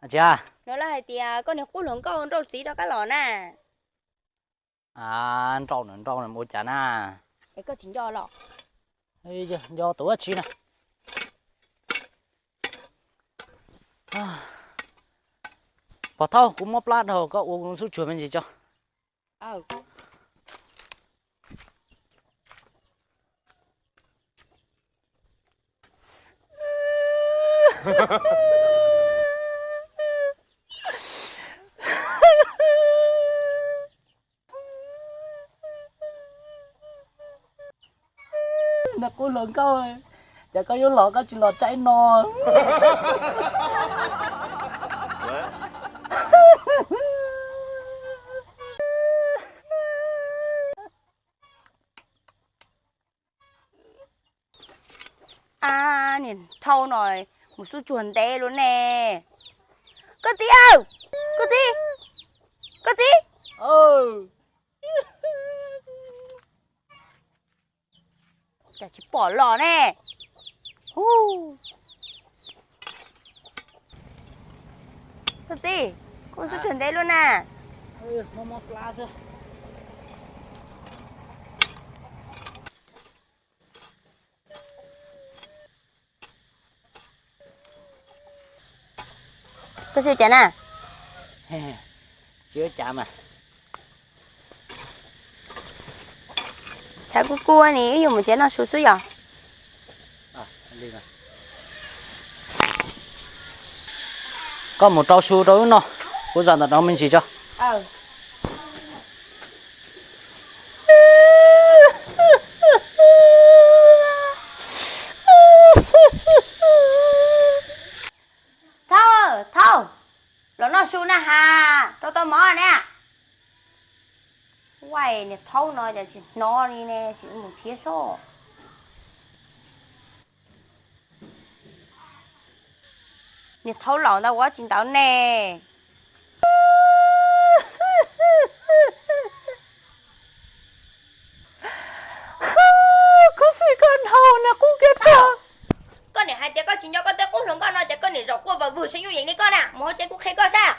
Tsis, no lawv hais tias koj niag qub hluas nkauj nrauj txiv rov qab los na. Nrauj nrauj ua cas na? Es koj tsis nco los? Nco tus dab tsi na? Pov thawj, kuv muab plab rau koj ua xub tsuag me ntsis tso. Niag qub hluas nkauj, cas koj yuav los koj tsis los tsaib no? Ab, niag thaub no mus xub tsuag ntev luaj ne. Koj txiv aw, koj txiv, koj txiv. Cas tsis pom los ne? Koj txiv, koj xub tsuag ntev luaj na. Koj xub cas na? Tsis ua cas mas. Tshav kub kub ni wb yuav mus tsev noj su xwb yom. Koj mus rau su rau wb noj, kuv zam ntawm no me ntsis tso. Thaub, Thaub, los noj su na has, rau tau mov na. Uaj, niag thaub no cas tsis hnov li ne, sim mus thiab soj. Niag thaub laus ntawd ua tsis ntawd ne. Khuv xim koj dhau niag qub kiag tag. Koj niam hais tias koj tsis nco koj tej qub hluas nkauj no ces koj niam zaum quaj vawg vwg saib nyuj yees li koj na, mus hauv tsev kuv qhia koj sab.